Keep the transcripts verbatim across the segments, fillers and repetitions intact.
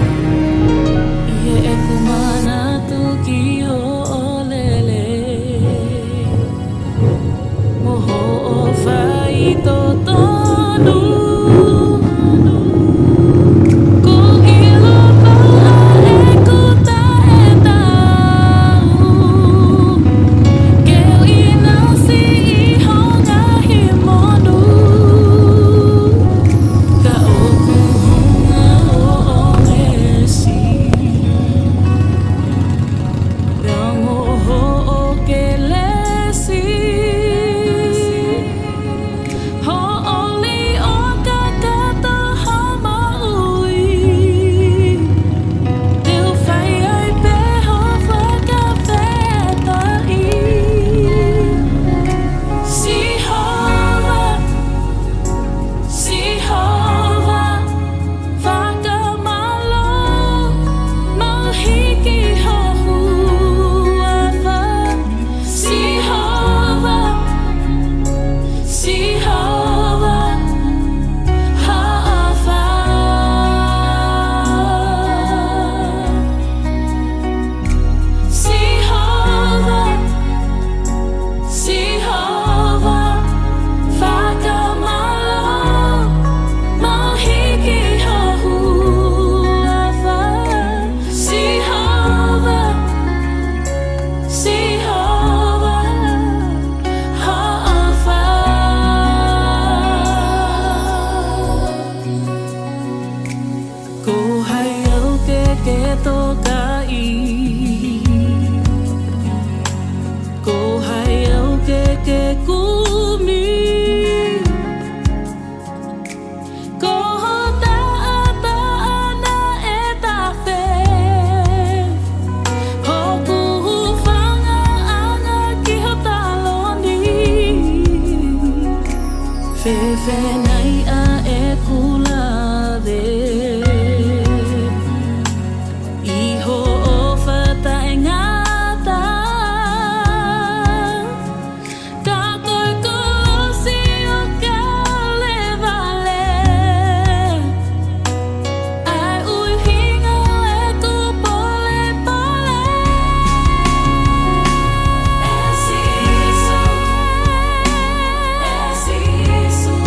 ʻI heʻeku manatu ki hoʻo lelei mo hoʻo faitotonu, kuo ʻilo pau ʻeku taʻetaau ke u ʻinasi ʻi ho ngaahi monū. Ka ʻoku hounga hoʻo ngeʻesi, pea mo hoʻo kelesi, hoʻo liʻoa kakato hoʻo moʻui. Te u fai ai pē hoʻo fakafetaʻi. Sihova, Sihova, fakamālō, mau hiki ho huafa. Sihova, Sihova, hoʻo fa. Sihova, Sihova, fakamālō, mau hiki ho huafa. Sihova, Sihova, hoʻo fa. Ko hai au ke ke tokaʻi? Ko hai au ke ke kumi? Ko ho taʻataʻa naʻe tafe hoku hūfangaʻanga ki ho taloni. Fēfē nai ʻa ʻeku lave ʻi hoʻo ʻofa taʻengata? Ka ko e kolosi ʻo Kalevale, ʻa e ʻuhinga ʻeku polepole. ʻE Sīsū, ʻe Sīsū,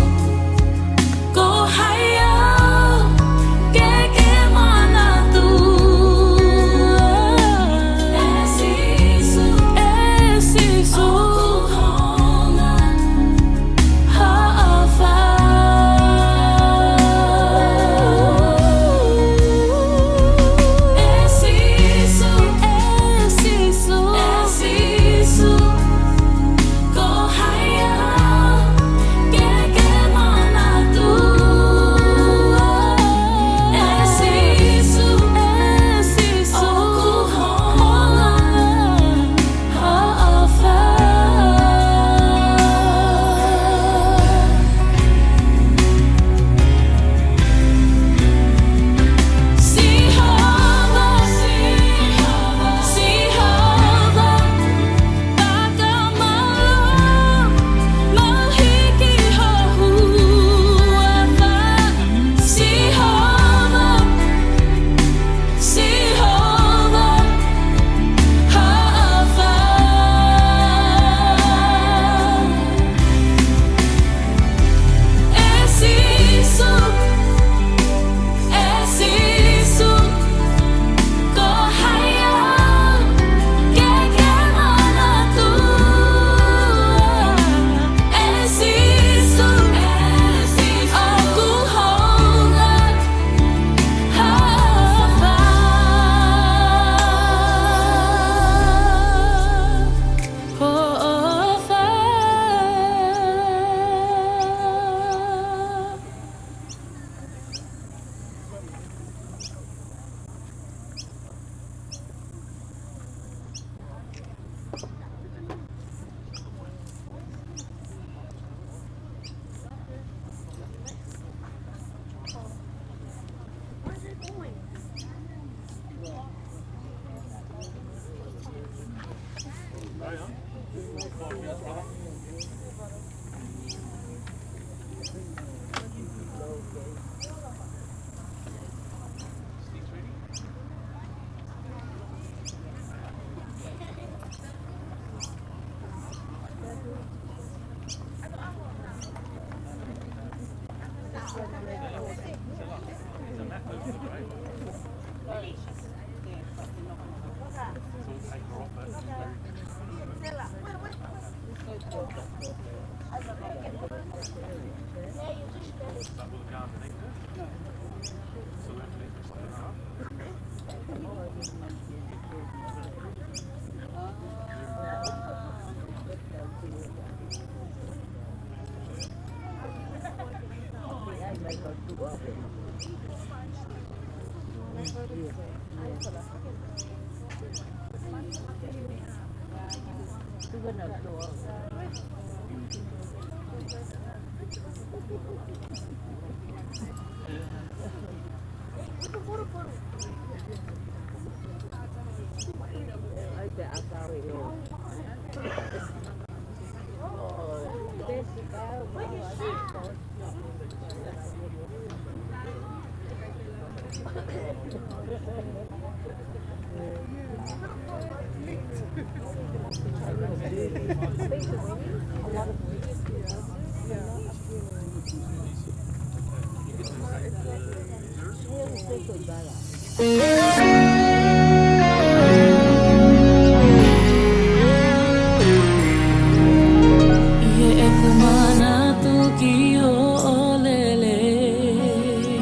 ʻI heʻeku manatu ki hoʻo lelei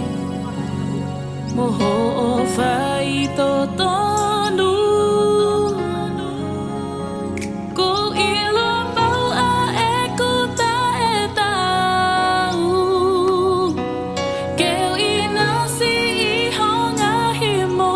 mo hoʻo faitotonu, ʻoku ou ʻilo maʻu ʻa ʻeku taʻetaau. Ke u ʻinasi ʻi ho ngaahi mo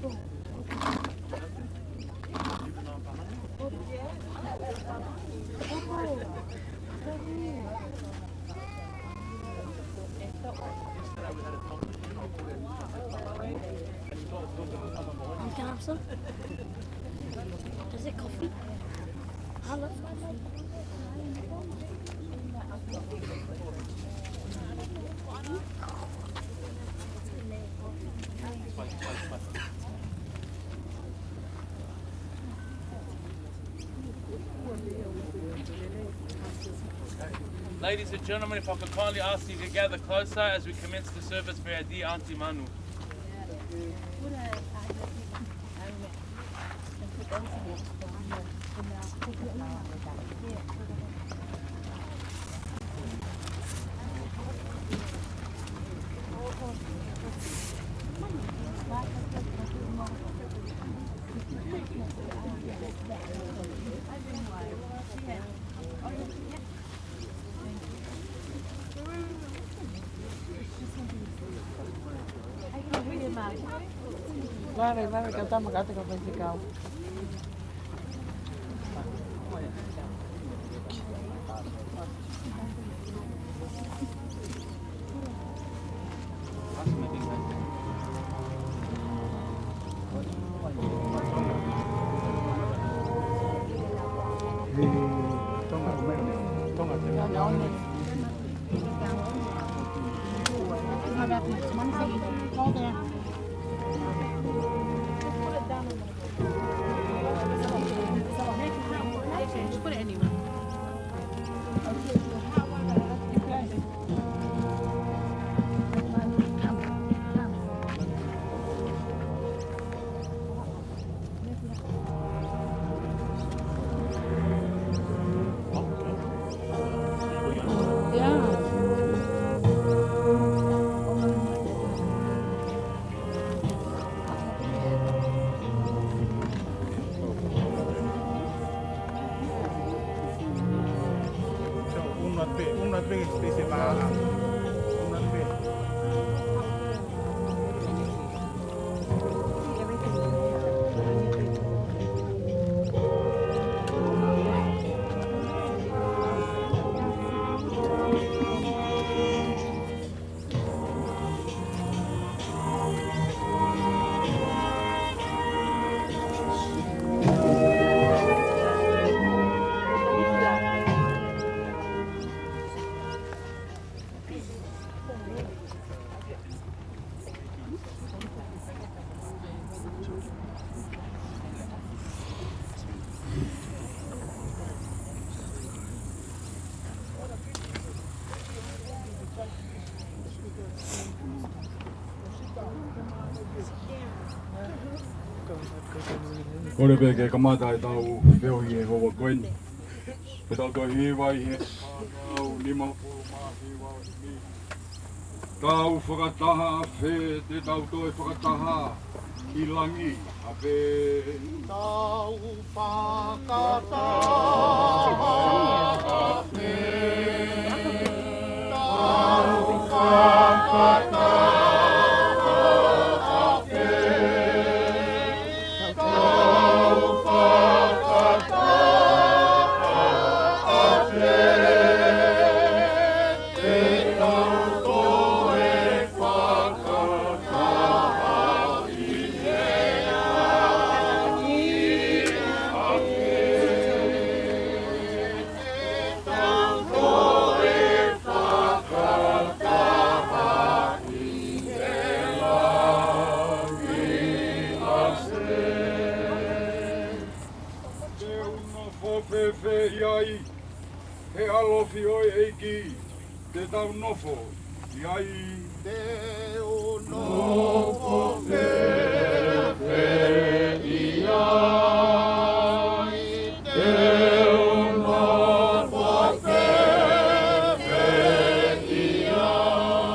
You can have some? Is it coffee? I love coffee. Ladies and gentlemen, if I could kindly ask you to gather closer as we commence the service for our dear Auntie Manu. Vale, vale, ka tama kata ka fai se kau. Just put it anywhere. Kole pē ke kamata ʻetau feohi he houa ko eni. Ke tau toe hiva ʻi he tau nima pulu mā hiva ʻi ni. Tau fakataha ʻafē te tau toe fakataha ʻi langi ʻafē. Tau fakataha ʻafē. Tau fakataha ʻafē. Tau fakataha ʻafē. Te tau toe fakataha ʻi he langi ʻafē. Te tau toe fakataha ʻi he langi ʻafē. Te u nofo fēfē ʻi ai, he ʻalofi ʻo e ʻEiki, te tau nofo ʻi ai. Te u nofo fēfē ʻi ai, te u nofo fēfē ʻi ai,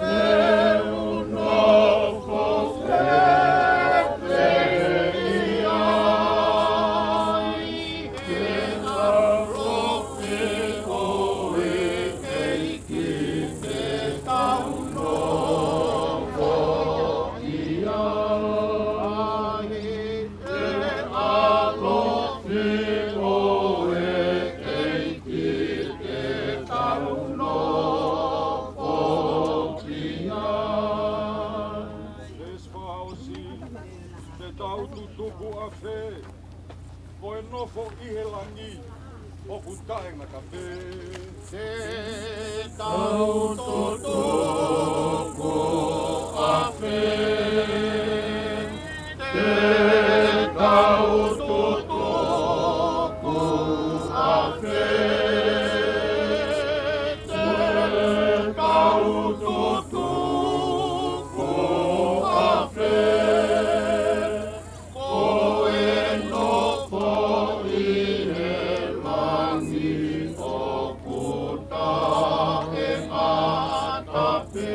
te u nofo fēfē ʻi ai. Ke ʻalofi ʻo e ʻEiki te tau nofo Ko e nofo ʻi he langi ʻoku taʻengata pē. Te tau tutuku ʻafē. Te tau tutuku ʻafē. Te tau tutuku ʻafē. Ko e nofo ʻi he langi ʻoku taʻengata pē.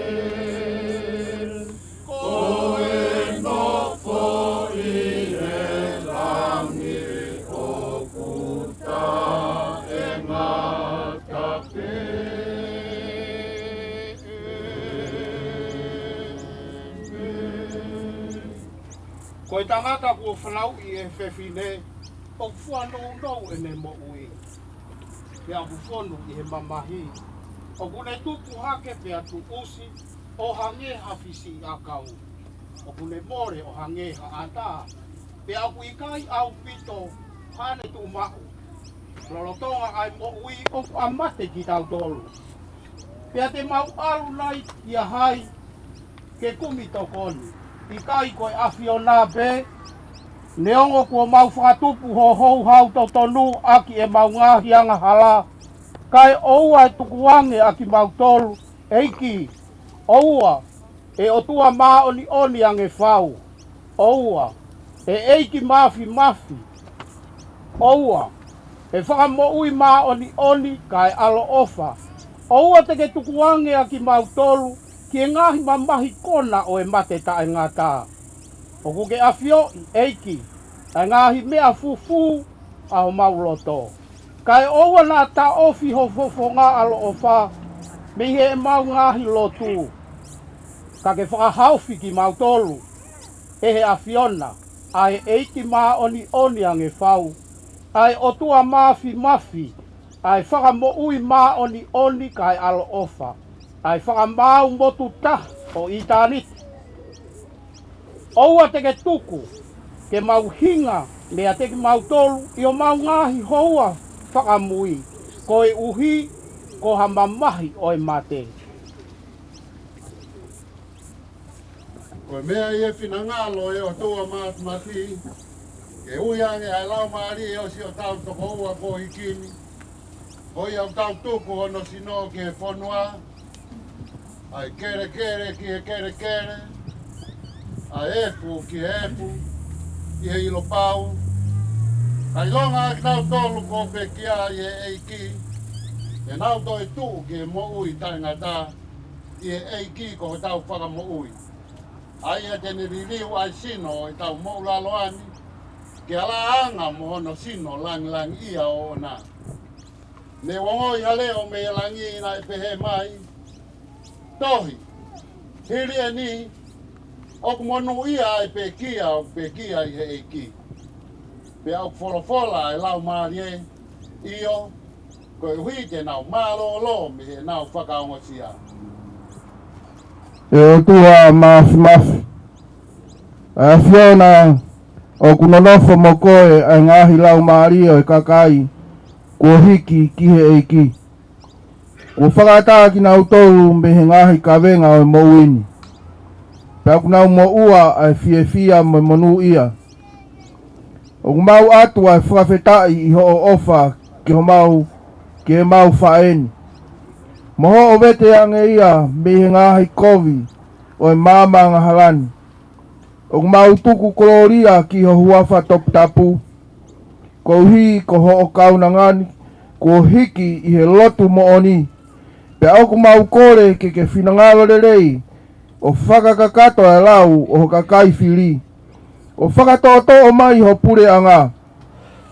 Ko e nofo ʻi he langi ʻoku taʻengata pē. Ko e tangata kuo fanauʻi ʻe he fefine, ʻoku fuanounou ʻene moʻui, pea ʻoku fonu ʻi he mamahi. ʻOku ne tupu hake pea tuʻusi, ʻo hangē ha fisiʻiʻakau. ʻOku ne mole ʻo hangē ha ʻata, pea ʻoku ʻikai ʻaupito haʻane tuʻumaʻu. Lolotonga ʻa e moʻui ʻoku ʻa mate kitautolu. Pea te mau ʻalu nai kia hai ke kumi tokoni? ʻIkai ko e ʻAfiona pē? Neongo kuo mau fakatupu ho houhau totonu ʻaki ʻemau ngaahi angahala, kae ʻoua ʻe tukuange ʻa kimautolu, ʻEiki. ʻOua, ʻe ʻOtua māʻoniʻoni ange fau. ʻOua, ʻe ʻEiki Māfimafi. ʻOua, ʻe Fakamoʻui māʻoniʻoni kae ʻaloʻofa. ʻOua te ke tukuange ʻa kimautolu ki he ngaahi mamahi kona ʻo e mate taʻengata. ʻOku ke ʻafioʻi, ʻEiki, ʻa e ngaahi meʻa fufū ʻa homau loto. Kae ʻoua naʻa taʻofi ho fofonga ʻaloʻofa mei heʻemau ngaahi lotu, ka ke fakahaofi kimautolu ʻe he ʻAfiona, ʻa e ʻEiki māʻoniʻoni ange fau, ʻa e ʻOtua Māfimafi, ʻa e Fakamoʻui māʻoniʻoni kae ʻaloʻofa, ʻa e Fakamaau motuʻa taha ʻo ʻitāniti. ʻOua te ke tuku ke mau hinga meiate kimautolu ʻi homau ngaahi houa fakamui, koeʻuhi ko ha mamahi ʻo e mate. Ko e meʻa ʻi he finangalo ʻo e ʻOtua Māfimafi, ke ui ange ʻa e laumālie ʻo siʻotau tokoua kuo hiki ni, ko ia ʻoku tau tuku hono sino ki he fonua, ʻa e kelekele ki he kelekele, ʻa e efu ki he efu, ʻi he ʻilo pau, kae ʻilonga ʻa kitautolu kuo pekia ʻi he ʻEiki, te nau toetuʻu ki he moʻui taʻengata ʻi he ʻEiki ko hotau Fakamoʻui. ʻA ia te ne liliu ʻa e sino ʻo ʻetau moʻulaloa ni ki ha laʻanga mo hono sino langilangiʻia ʻoʻona. Ne u ongoʻi ha leʻo mei he langi naʻe pehē mai, Tohi, hili eni, ʻoku monūʻia ʻa e pekia ʻoku pekia ʻi he ʻEiki. Pea ʻoku folofola ʻa e Laumālie, ʻIo, koeʻuhi te nau mālōlō mei heʻenau fakaongosia. ʻE ʻOtua Māfimafi, ʻa e ʻAfiona, ʻoku nonofo mo koe ʻa e ngaahi laumālie ʻo e kakai kuo hiki ki he ʻEiki. Kuo fakaʻatā kinautolu mei he ngaahi kavenga ʻo e moʻui ni, pea ʻoku nau moʻua ʻa e fiefia mo e monūʻia. ʻOku mau ʻatu ʻa e fakafetaʻi ʻi hoʻo ʻofa ki homau, ki heʻemau faʻē ni, mo hoʻo vete ange ia mei he ngaahi kovi ʻo e maama angahala ni. ʻOku mau tuku kolōlia ki ho huafa toputapu, koeʻuhi ko hoʻo kaunanga ni kuo hiki ʻi he lotu moʻoni. Pea ʻoku mau kole ke ke finangalo lelei ʻo fakakakato ʻa e lau ʻo ho kakai fili, ʻo fakatoʻotoʻo mai ho puleʻanga,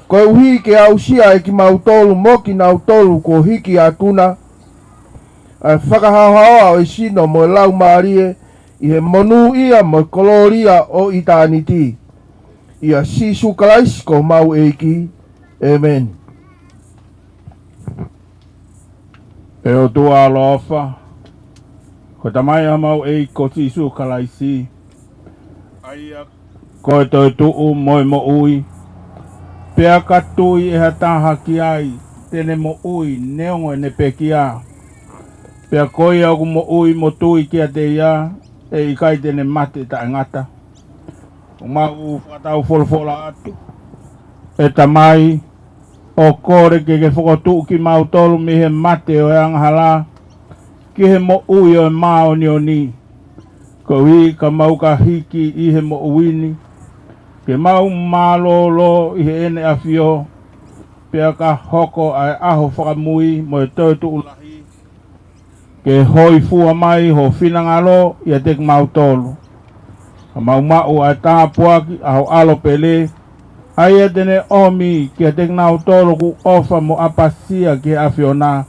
koeʻuhi ke aʻusia ʻe kimautolu mo kinautolu kuo hiki atu na ʻa e fakahaohaoa ʻo e sino mo e laumālie ʻi he monūʻia mo e kolōlia ʻo ʻitāniti. ʻIa Sīsū Kalaisi ko homau ʻEiki. ʻĒmeni. ʻE ʻOtua ʻaloʻofa, ko e Tamai ʻa homau ʻEiki ko Sīsū Kalaisi, ʻa ia Ko e toetuʻu mo e moʻui, pea ka tui ʻe ha taha ki ai, te ne moʻui neongo ʻene pekia. Pea ko ia ʻoku moʻui mo tui kiate ia, ʻe ʻikai te ne mate taʻengata. ʻOku mau fakataufolofola atu, ʻe Tamai, ʻo kole ke ke fokotuʻu kimautolu mei he mate ʻo e angahala ki he moʻui ʻo e māʻoniʻoni, koeʻuhi ka mau ka hiki ʻi he moʻui ni, ke mau mālōlō ʻi heʻene ʻAfio, pea ka hoko ʻa e ʻaho fakamui mo e toetuʻu lahi, ke hōifua mai ho finangalo ʻiate kimautolu. Ka mau maʻu ʻa e tāpuaki ʻa ho ʻAlo pele, ʻa ia te ne ʻomi kiate kinautolu ʻoku ʻofa mo ʻapasia ki he ʻAfiona,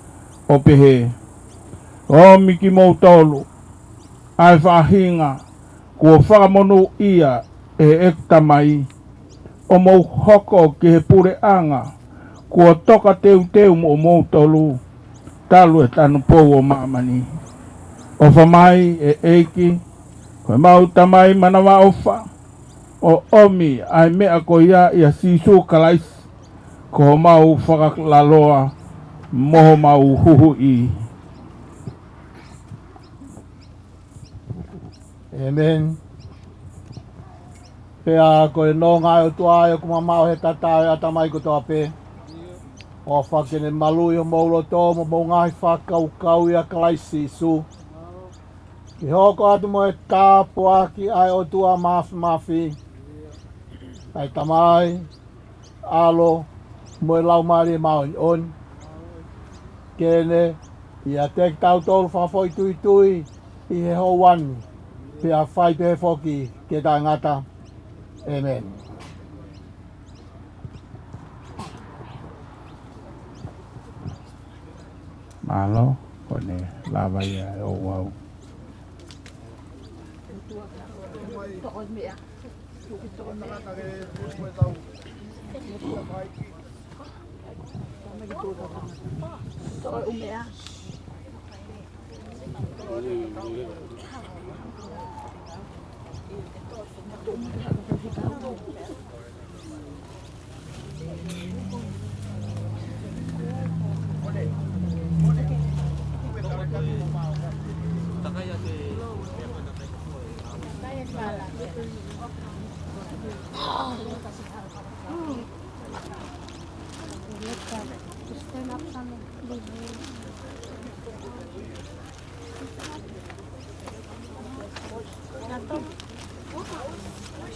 ʻo pehē: ʻOmi kimoutolu, ʻa e faʻahinga kuo fakamonūʻia ʻe heʻeku Tamai, ʻo mou hoko ki he puleʻanga kuo toka teuteu moʻomoutolu, talu e tanupou ʻo māmani. ʻOfa mai, ʻe ʻEiki, ko ʻemau Tamai manavaʻofa, ʻo ʻomi ʻa e meʻa ko ia ʻia Sīsū Kalaisi, ko homau Fakalaloa mo homau Huhuʻi. ʻĒmeni. Pea ko e nonga ʻa e ʻOtua ʻoku mamaʻo he tata ʻo e ʻatamai kotoa pē, ʻofa ke ne maluʻi homou loto mo hoʻomou ngaahi fakakaukau ʻia Kalaisi Sīsū, ke hoko atu mo e tāpuaki ʻa e ʻOtua Māfimafi, ʻa e Tamai, ʻAlo, mo e Laumālie Māʻoniʻoni, ke ne ʻiate kitautolu fakafoʻituitui ʻi he houa ni, pea fai pē foki ke taʻengata. ʻĒmeni. Mālō, ko ʻene lava ia ʻe ʻOuau.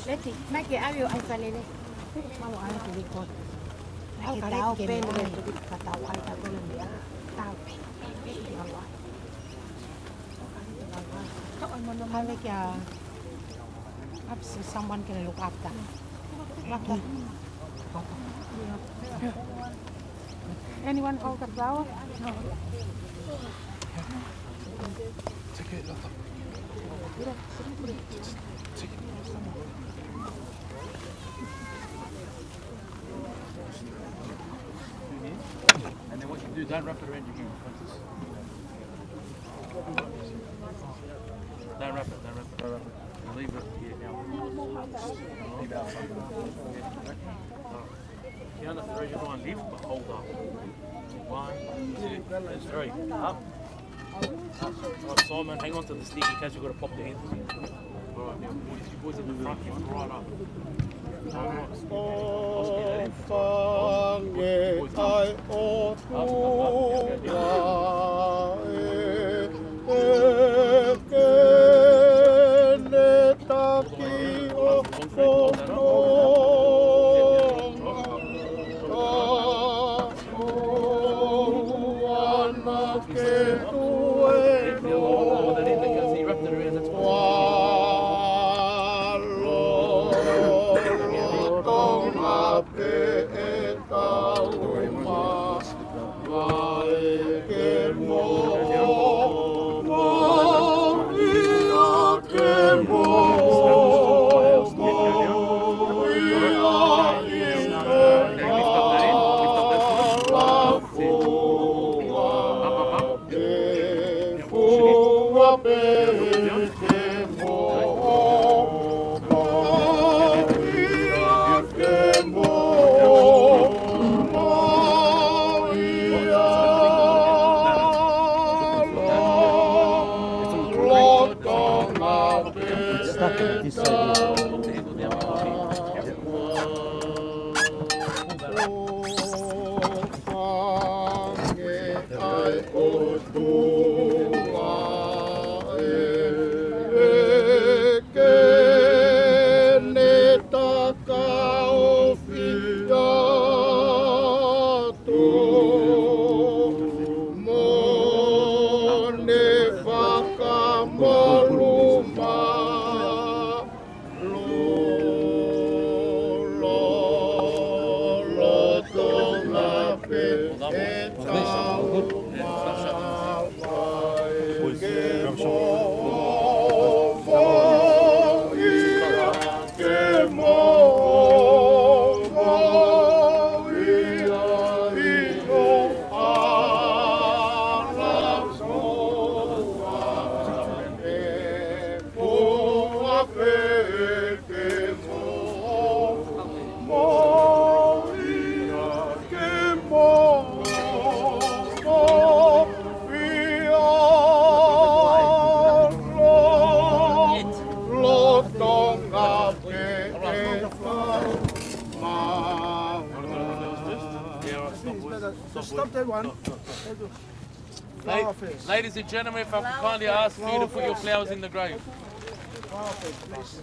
Leti, mai ke avi o ai falele. Mau ai ke likot. Mai ke tau pē, mai ke tau ai ta kole mea. Tau pē. Have a, perhaps someone can look after. Look after. Anyone hold the flower? No. Take it off. Take it off. And then what you do, don't wrap it around your hand. Don't wrap it, don't wrap it, don't wrap it. You leave it here now. Leave it outside. Yeah. Now the thread you're gonna lift, but hold up. One, two, and three. Up. Up. All right, Simon, hang on to the stick in case you've got to pop the hand. All right, now, boys, you boys at the front, lift right up. All right. I'll speed that in. I'll speed that in. All right. Boys, boys, up. Up, up, up. Yeah, yeah, yeah. Up, up, up. All the way around. Long thread, hold that up. Hold that up. Yeah, yeah, yeah. Drop, drop, drop, drop. Just stop that one. Flower first. Ladies and gentlemen, if I could kindly ask you to put your flowers in the grave. Flower first, please.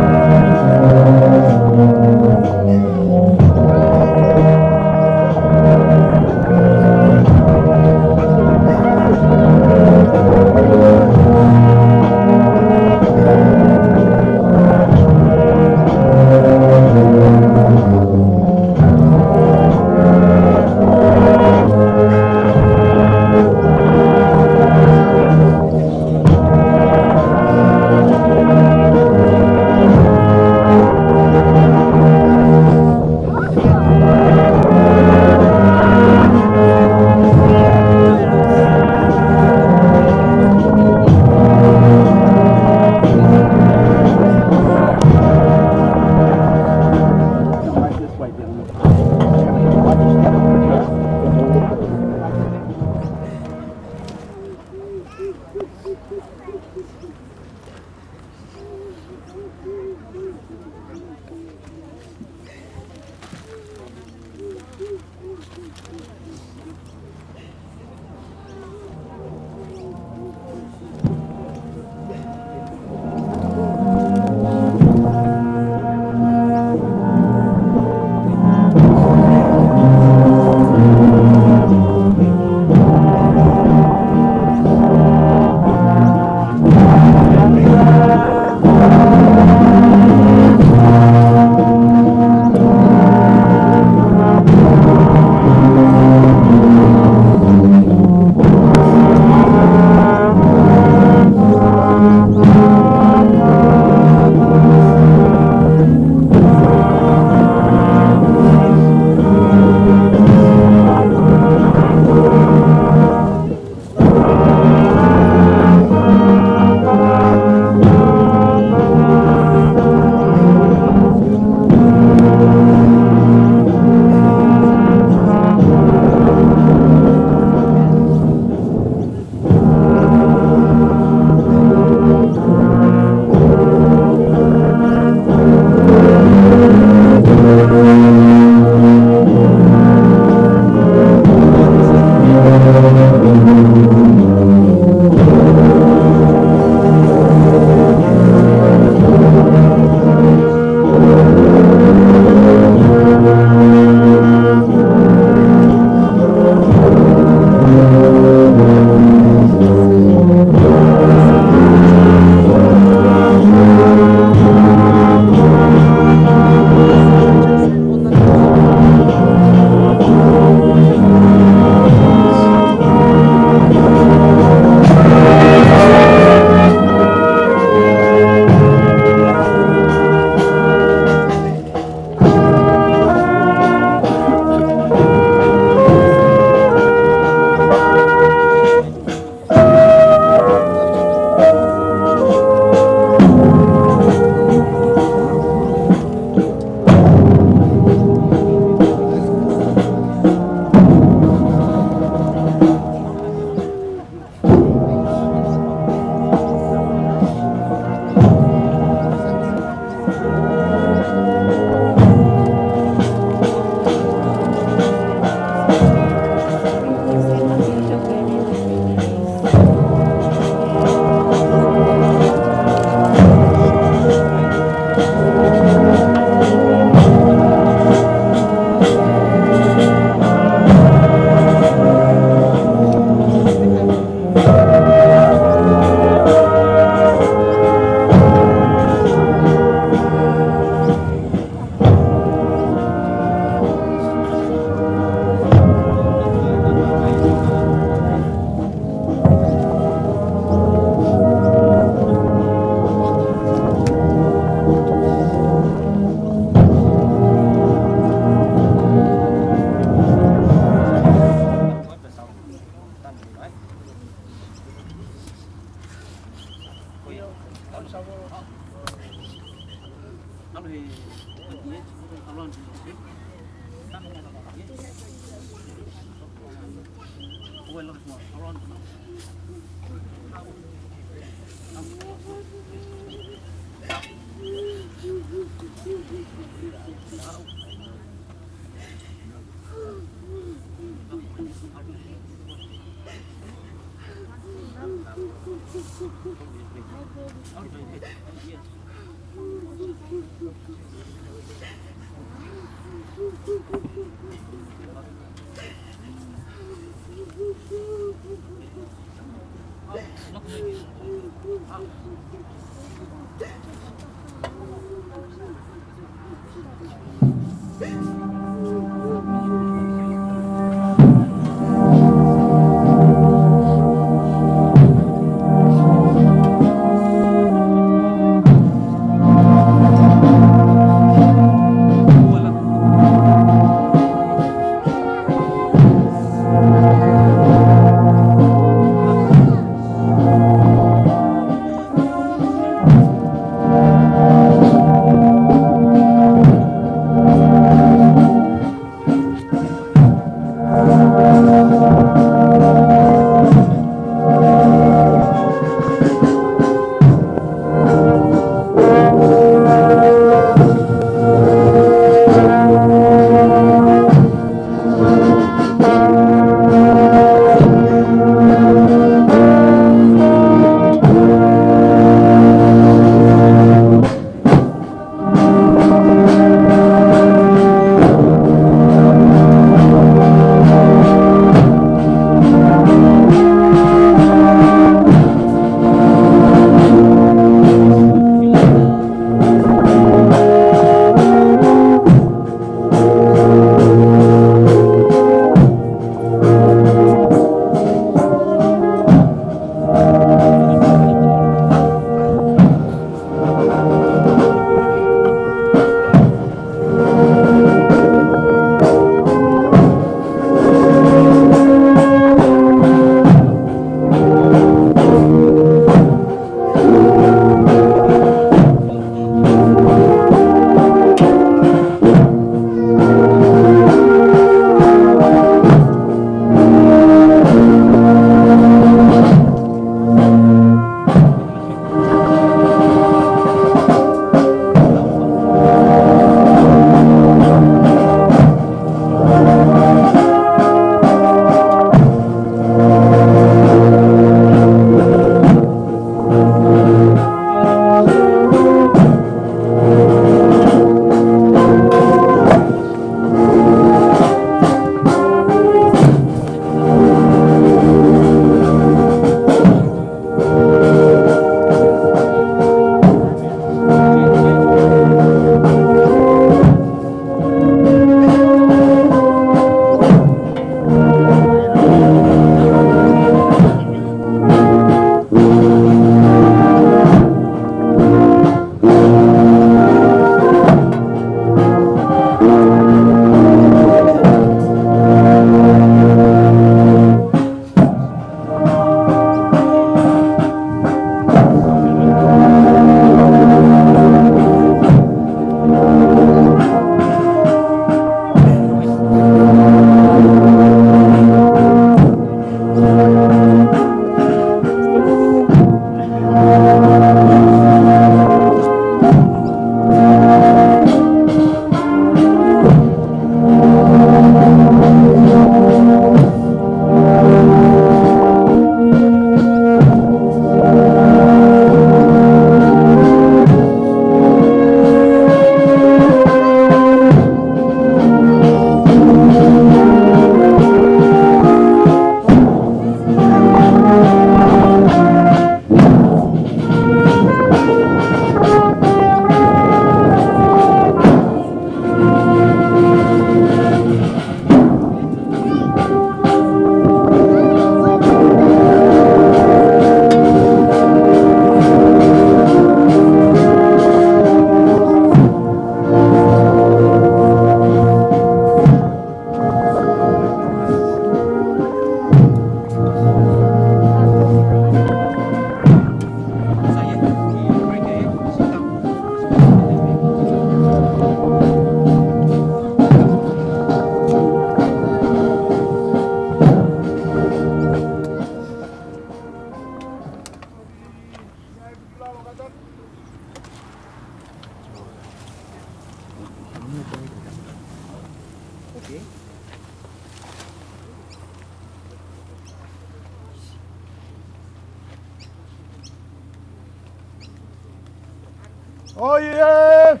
ʻOiē!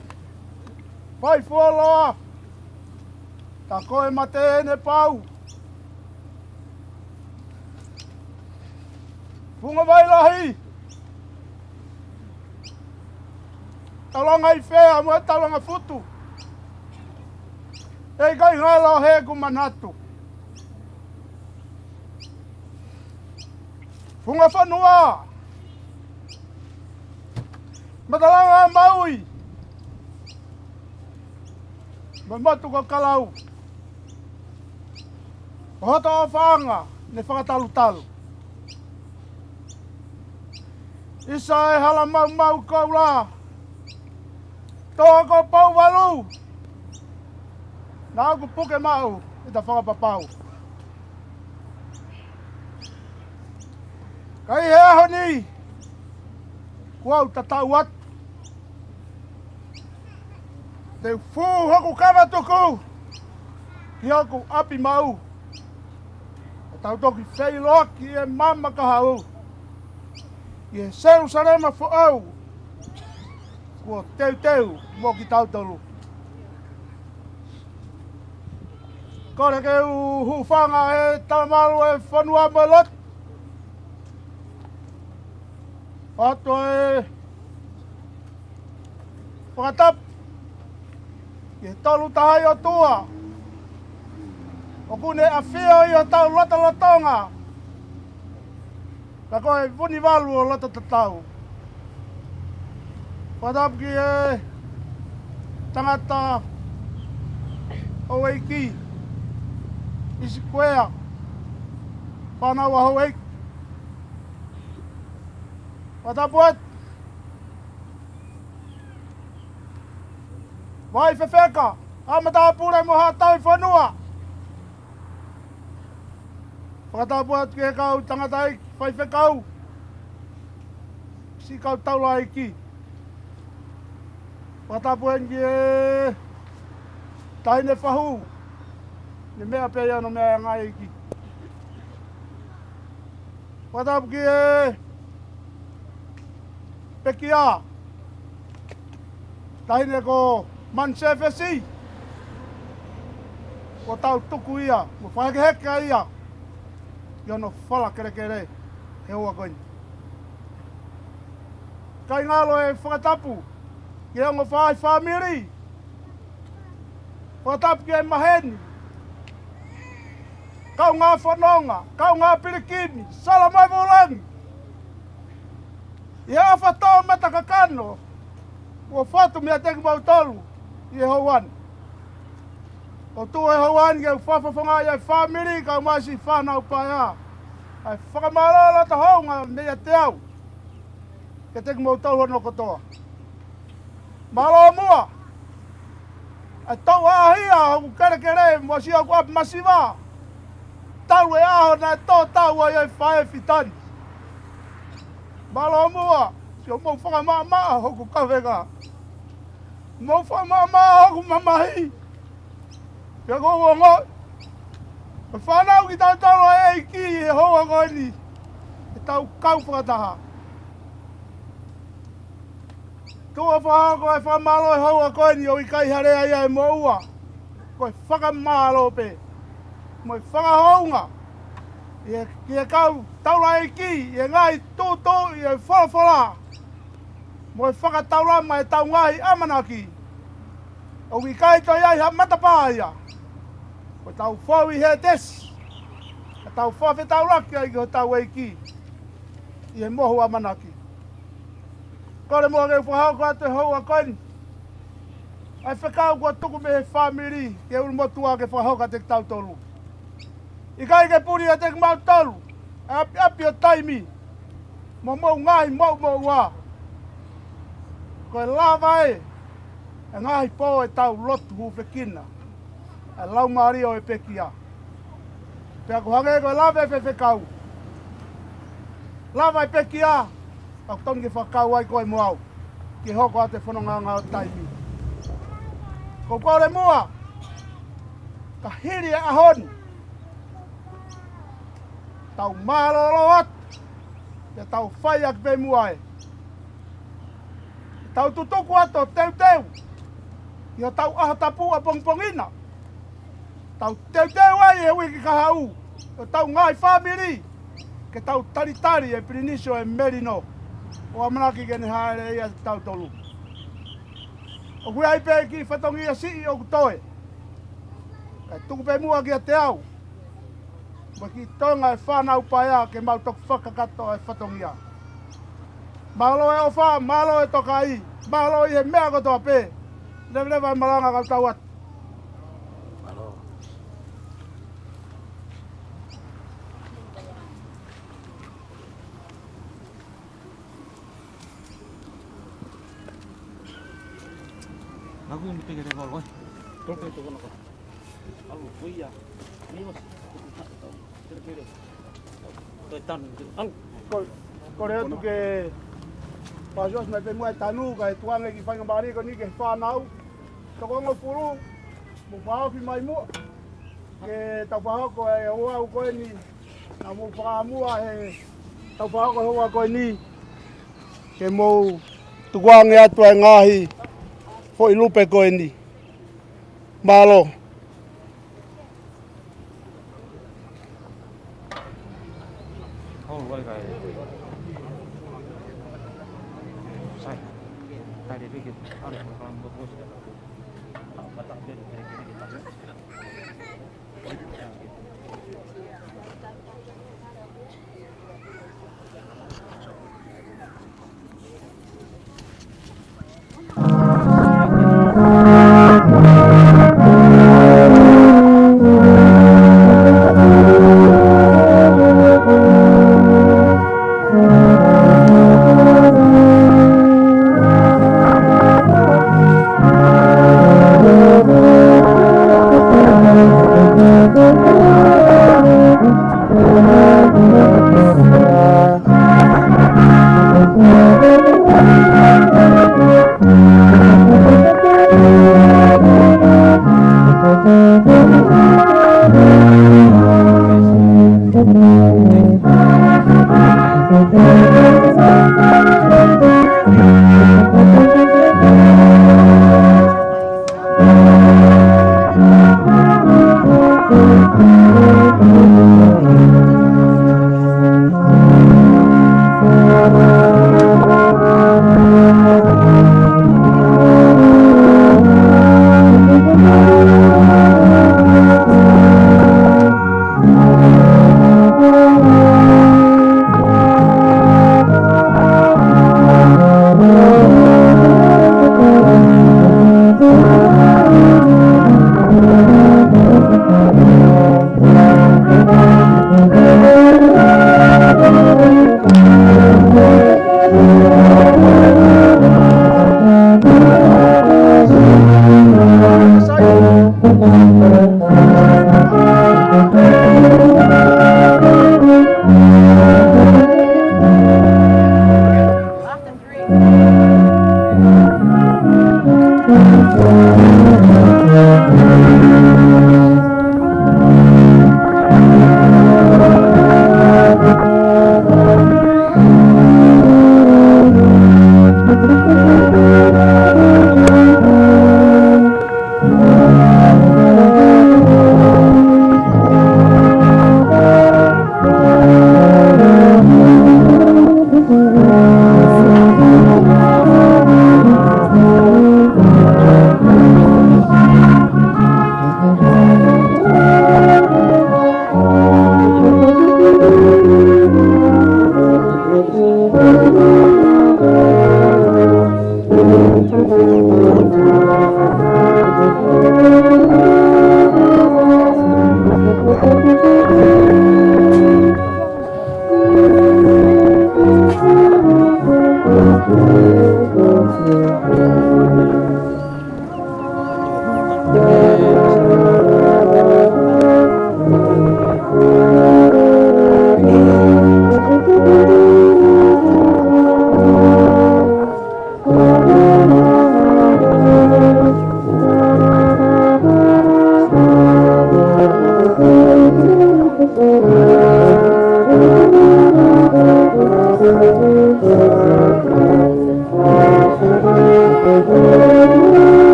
Fai fuoloa! Tā ko e mate ʻene pau. Funga vai lahi. Taulanga ʻi fē mo e taulanga futu. ʻE ʻikai ngalo he kuo manatu. Funga fonua. Matalanga Maui. Mo e motu ko Kalau. Ko hoto ʻofaʻanga ne fakatalutalu. ʻIsa e hala maumau koula. Tō ko Pouvalu. Naʻa ʻoku puke maʻu ʻi ta fakapapau. Ka ʻi he ʻaho ni, kuo u tatau atu. Te u fū hoku kava tuku ki hoku ʻapi maʻu. ʻO tau toki feiloaki ʻi he maama kahaʻu, ʻi he Selusalema foʻou kuo teuteu mo kitautolu. Kole ke u hūfanga he talamalu ʻo e fonua mo e lotu. ʻOatu e fakatapu ki he Tolu Tahaʻi ʻOtua ʻoku ne ʻafio ʻi hotau lotolotonga. Ka ko e Vunivalu ʻo loto tatau. Fakatapu ki he tangata houʻeiki, ʻIsikuea, fānau ʻa houʻeiki. Fakatapu atu. Vai fefeka, ʻa matāpule mo haʻa tauhi fonua. Fakatapu atu ki he kau tangataʻeiki faifekau, siʻi kau taulaʻeiki. Fakatapu eni ki he taʻahine fahu, ne meʻa pē ia ʻo meʻa ʻa e ngaahi ʻeiki. Fakatapu ki he pekia, taʻahine ko Mansefesi, kuo tau tuku ia mo fakahekeheka ia ʻi hono fala kelekele he houa ko eni. ʻIkai ngalo e fakatapu ki he ongo faʻahi fāmili. Fakatapu ki he maheni, kaungā fononga, kaungā pilikimi, sala mai vūlangi. ʻI he ʻofa tō mata kakano kuo fotu meiate kimoutolu ʻi he houa ni. ʻOku tuʻu he houa ni ke u fakafofongaʻi ʻa e fāmili kae ʻumaʻā siʻi fānau paea. ʻA e fakamālō loto houngaʻia meiate au kiate kimoutolu hono kotoa. Mālō muʻa ʻa e tauʻatāina ʻa hoku kelekele mo siʻoku ʻapi masiva. Talu e ʻaho naʻe tō tau ai ʻa e faʻē fitani. Mālō muʻa siʻomou fakamaʻamaʻa hoku kavenga. Mou fakamaʻamaʻa hoku mamahi. Pea ʻoku ou ongoʻi ʻoku fanauʻi kitautolu ʻe he ʻEiki he houa ko eni ke tau kau fakataha. Tuʻu ʻo fakahoko e fakamālō he houa ko eni ʻo ʻikai ha lea ia ʻe moʻua. Ko e fakamālō pē mo e fakahounga ʻi he, ki he kau taulaʻeiki ʻi he ngaahi tuʻutuʻuni ʻo e folofola mo e fakataulama ʻetau ngaahi ʻamanaki. ʻOku ʻikai toe ʻi ai ha matapā ia. Ko ʻetau fou ʻi he tesi, ka tau fakafetaulaki ai ki hotau ʻEiki ʻi he mohu ʻamanaki. Kole muʻa ke u fakahoko atu he houa ko eni ʻa e fekau kuo tuku mei he fāmili ki he ʻulumotuʻa ke fakahoko ʻiate kitautolu. ʻIkai ke puli ʻiate kimautolu ʻa e ʻapiʻapi ʻo taimi mo hoʻomou ngaahi moʻumoʻua. Ko e lava ē ʻa e ngaahi pō ʻetau lotu hūfekina ʻa e laumālie ʻo e pekia. Pea ʻoku hangē ko e lave ʻa e faifekau, lava e pekia, ʻoku totonu ke fakakau ai koe mo au ke hoko atu e fonongaʻanga ʻo taimi. Ko e kole muʻa Ka hili e ʻaho ni, tau mālōlō atu, pea tau fai ʻaki pē muʻa ē. Tau tutuku atu ʻo teuteu ki hotau ʻaho tapu ʻapongipongi na. Tau teuteu ai he uike kahaʻu, ʻo tau ngaahi fāmili, ke tau talitali e Pilinisi ʻo e Melino, ʻo ʻamanaki ke ne hāʻele ia ʻiate kitautolu. ʻOku ʻi ai pē kiʻi fatongia siʻi ʻoku toe, kae tuku pē muʻa kiate au, mo e kiʻi toenga e fānau paea ke mau toki fakakakato e fatongia. Mālō e ʻofa, mālō e tokaiʻi, mālō ʻi he meʻa kotoa pē. Leveleva e malanga kau tau atu. Aku ni peke te kolo, eh. Tolpe tu kono ko. Alu, kuia. Ni os. Tere, tere. Toi tanu, alu. Kole, kole atu ke pāsios mai pē muʻa e tanu, kae tuku ange kiʻi faingamālie ko eni ki he fānau toko hongofulu, mou fakaofi mai muʻa ke tau fakahoko e ouau ko eni. Naʻa mou fakaʻamu he tau fakahoko e ouau ko eni, ke mou tukuange atu ʻa e ngaahi foʻi lupe ko eni. Mālō.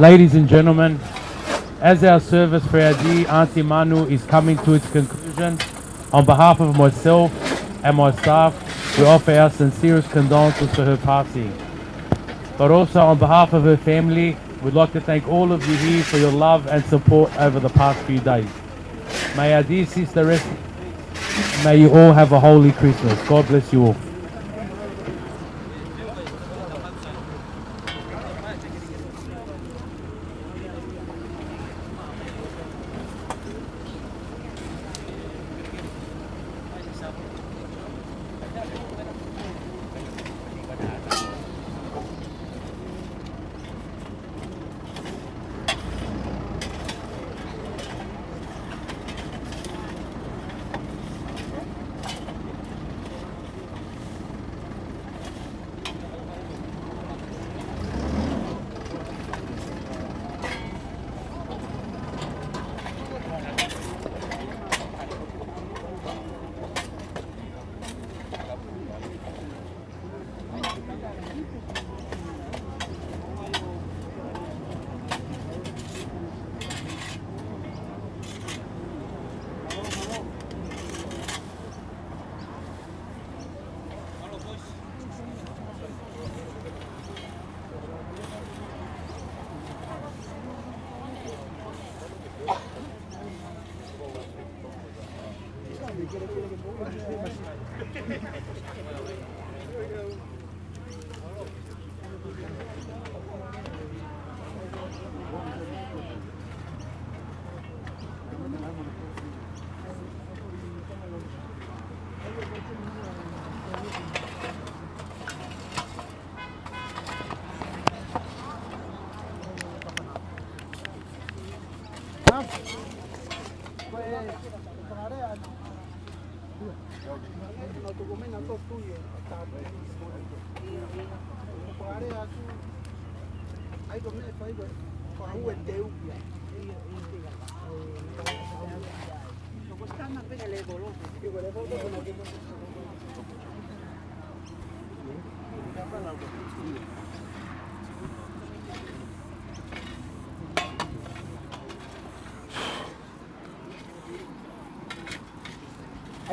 Ladies and gentlemen, as our service for our dear Auntie Manu is coming to its conclusion, on behalf of myself and my staff, we offer our sincerest condolences for her passing. But also on behalf of her family, we'd like to thank all of you here for your love and support over the past few days. May our dear sister rest. May you all have a holy Christmas. God bless you all.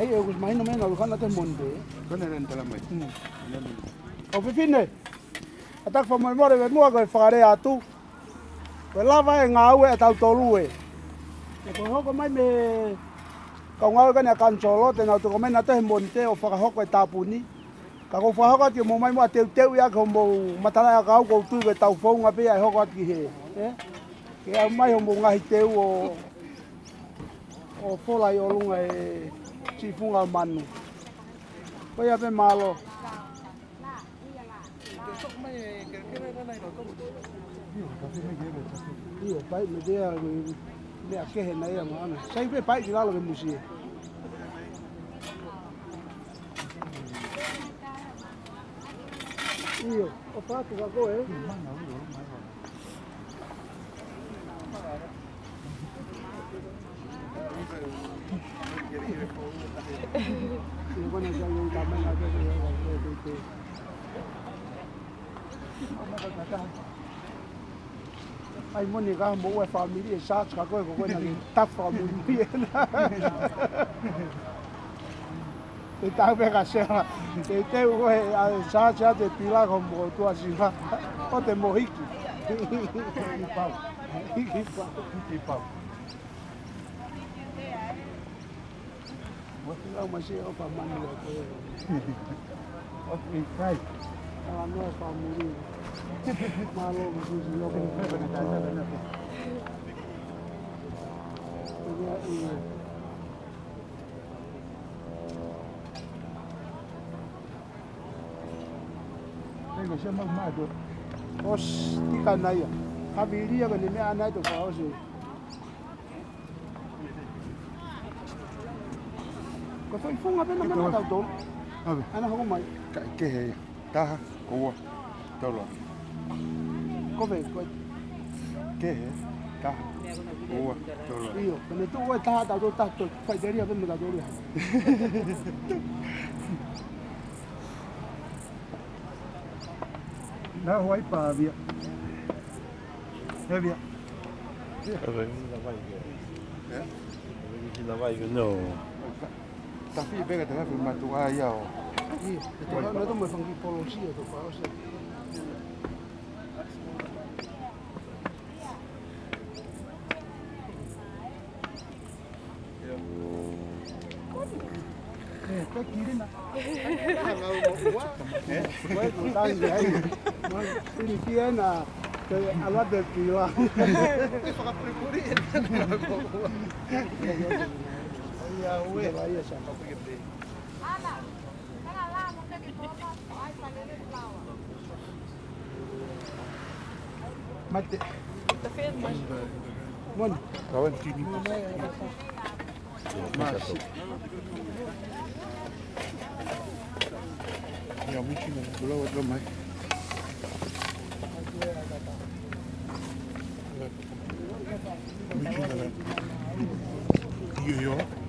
ʻAi, ʻoku mahino mai naʻa ku hanga ʻo te monde. Ko ena ʻoku tala mai. Hmm. ʻO fefine. ʻA taku fakamolemole mei muʻa ko e fakalea atu. Ko e lava e ngāue ʻa tautolu ē. Ko e hoko mai mei he kau ngāue ko ena ʻa e kanisolo, te nau toki ʻomai nautolu he monde ʻo fakahoko e tāpuni. Ka ʻoku ou fakahoko atu ke mou ʻomai muʻa ʻo teuteuʻi ʻaki hoʻomou matalaʻiʻakau, ʻoku ou tui ko e tau founga pē ia ʻe hoko atu ki hē. Ē? Ke ʻomai hoʻomou ngaahi teu ʻo, ʻo fola ʻi ʻolunga e siʻi funga ʻo Manu. Ko ia pē, mālō. ʻIo, paipi mei he, meʻa kehe nai ia maʻana. Sai pē paipi ki lalo ke musie. ʻIo, ʻo patu ka ko ē. ʻAi moni ka mo ua family e search ka ko e ko ko na ke tafa mo ni. E tau pē ka sea. Te te u ko e a search a te pila ko mo tua si ma. ʻO te mo hiki. Hiki pau. Hiki pau. Hiki pau. Ua te lau mai se o pa mani o te. O te kai. A no pa muri. Mālō mo te si o pa. Ia, ia. Ego se mau mai ko. Os, tika na ia. Kavilia ko ne meʻa nai to fa osi. Ko e foʻi funga pē na mana tau tolu. ʻAve. ʻAna hoko mai. Ka kehe ia. Taha, ua, tolu. Ko fē, ko e kehe, taha, ua, tolu. ʻIo, ka ne tuʻu ko e taha, tau tolu taha, tolu. Fai teria pē mo tau tolu ia. Na hoai pāvia. Pea. Ave, ina vai ke. Eh? Ina vai ke, no. Tapi bega te hafi matu ai au. Ih, itu kan itu mau fangki polosi itu, Pak Osi. Mate. Mona. Kawan. Masi. Ia, miti na, bula wa lo mai. Miti na. Ia, ia.